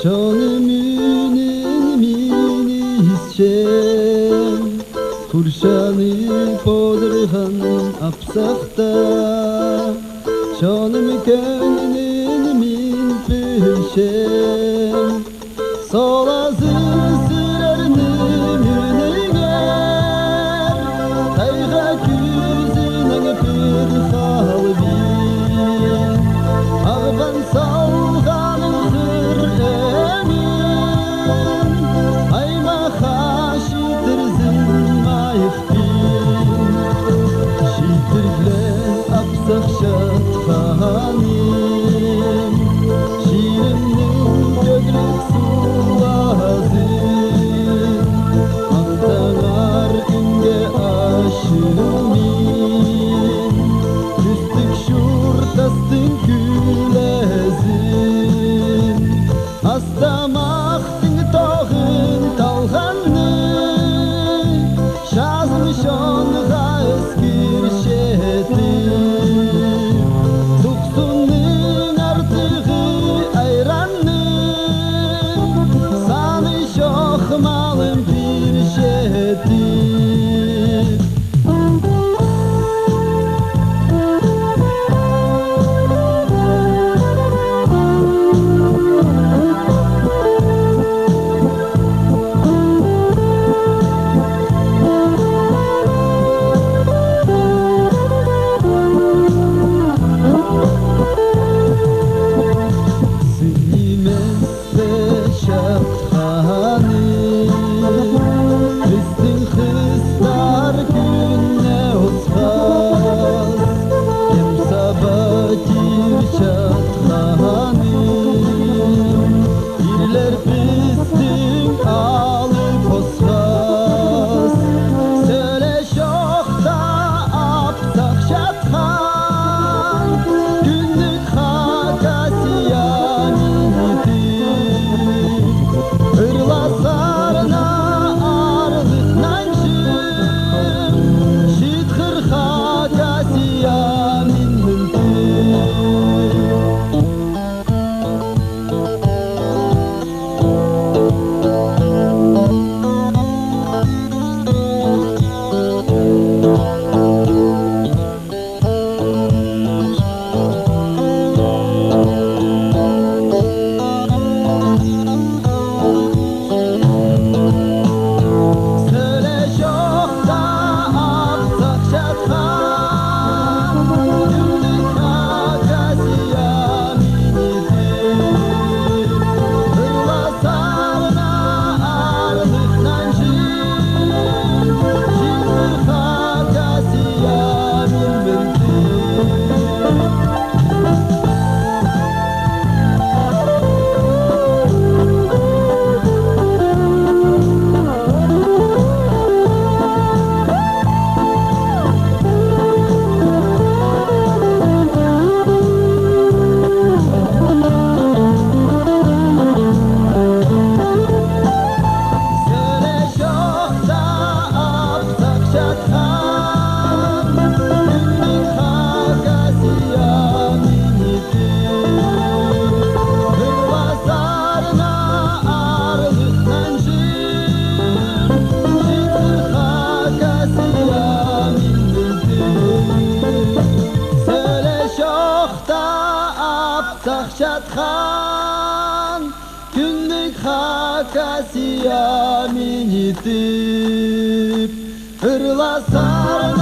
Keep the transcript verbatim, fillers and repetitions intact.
Чоным ӱнін мин исчем, хурчанып одырған апсахта. Чоным кӧңнін мин пілчем, сол азы сірернің ӱніңер тайға кӱзінең пір халбин. Ағбан салғаның хыр ӧмін аймахха читірзін майых Читірле апсах чатханым, чирімнің кӧглік сулазын, махтаңар кӱнге ачылмин, кӱстіг чуртастың кӱлезін. Ас-тамахтың тоғын талғанны, чазым чонға ӧскірчетті. Тухсунның артығы айранны, саны чох малым пирчетті. Сыннимес пе чатханы, пістің хыстар кӱнне осхас, кем саба тир чатханы, ирлер пістің алып осхас, сіле чохта апсах чат Кӱнніг Хакасия мині тіп, ырласарына аарлығ нанҷым, читхір Хакасия мині тіп. Сіле чохта апсах чатхан кӱнніг Хакасия мині тіп, ырласар